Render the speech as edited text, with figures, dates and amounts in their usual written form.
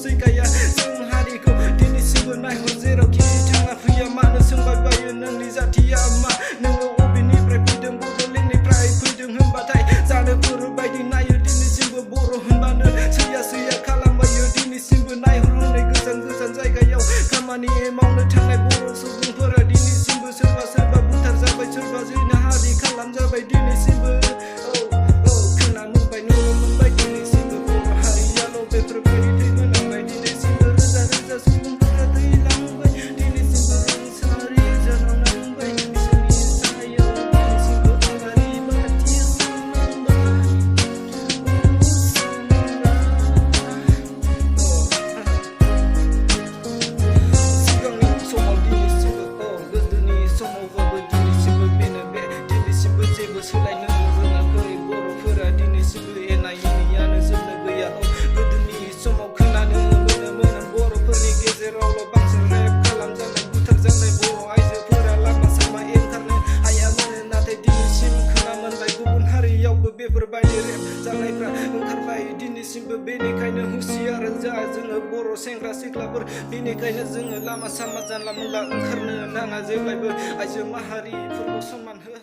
सैखाया जों हारिखौ दिनैसिमबो नायहर जेरावखि थाङा फैया मानो सोंबाय बायो नोंनि जाथिया मा नोङो अबेनिफ्राय फैदों बड'लेण्डनिफ्राय फैदों होनबाथाय जानो फोरबायदि नायो दिनैसिमबो बर' होनबानो सैया खालामबायो दिनैसिमबो नायहर हनै गोजान गोजान जायगायाव खामानि मावनो थांनाय बर' सुबुंफोरा दिनैसिमबो सोरबा बुथार जाबाय सोरबा जोंना हारि खालामजाबाय दिनैसिमबो खोनानो मोनबाय नुनो मोनबाय दिनैसिमबो बर' हारियाल' बेफोरबायदि थैबोनांबाय दिनैसिमबो रोजा रोजा सुबुंफोरा थैलांबाय दिनैसिमबो रुंसारि जालांनांबाय बिसोरनि सायाव दिनैसिमबो आलारि बाथि सावनांबाय सिगांनि समाव दिनैसिमबो गोदोनि समावबाबो दिनैसिमबो बेनो बे दिनैसिमबो जेबो सोलायनो रोङाखै बर'फोरा दिनैसिमबो एना एनियानो जोबनो गैया गोदोनि समाव खोनानो मोनोमोन बर'फोरनि गेजेरावल' बांसिन रेप खालामजानाय बुथारजानाय बर' आइजोफोरा लामा सामा ओंखारनो हायामोन नाथाय दिनैसिम खोना मोनबाय गुबुन हारियावबो बेफोरबायदि रेप जानायफ्रा ओंखारबाय दिनैसिमबो बेनिखायनो हुसियार जा जोङो बर' सेंग्रा सिख्लाफोर बेनिखायनो जोङो लामा सामा जानला मोनला ओंखारनो नाङा जेब्लायबो आइजो माहारिफोरखौ सनमान हो